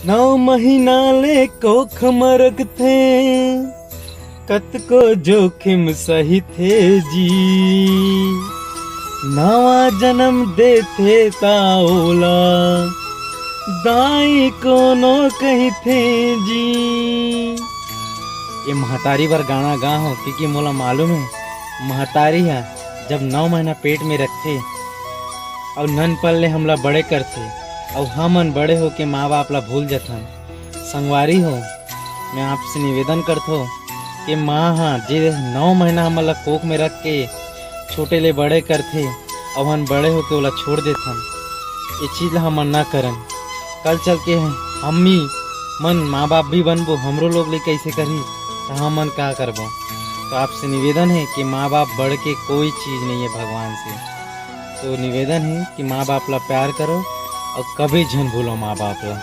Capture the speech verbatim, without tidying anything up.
नौ महीना ले कोख म रखथे, कतको जोखिम सहिथे जी। नवा जन्म देथे ता ओला दाई कोनो कहिथे जी। ये महतारी बर गाना गा हो, क्योंकि मोला मालूम है, महतारी ह जब नौ महीना पेट में रखथे अउ नन पल ले हमला बड़े करथे, अउ हमन बड़े होके माँ बाप ला भूल जथन। संगवारी हो, मैं आपसे निवेदन करथो कि माँ ह जे नौ महीना हमन ला कोख में रख के छोटे ले बड़े करथे, अउ हमन बड़े होके ओला छोड़ देथन, ये चीज ला हमन ना करन। कल चल के हम्मी मन माँ बाप भी बनबो, हमरो लोग ले कैसे करही, त हमन का करबो? तो आपसे निवेदन है कि माँ बाप बढ़ के कोई चीज नहीं है भगवान से। तो निवेदन है कि माँ बाप ला प्यार करो और कभी झन भूलो माँ बाप ला।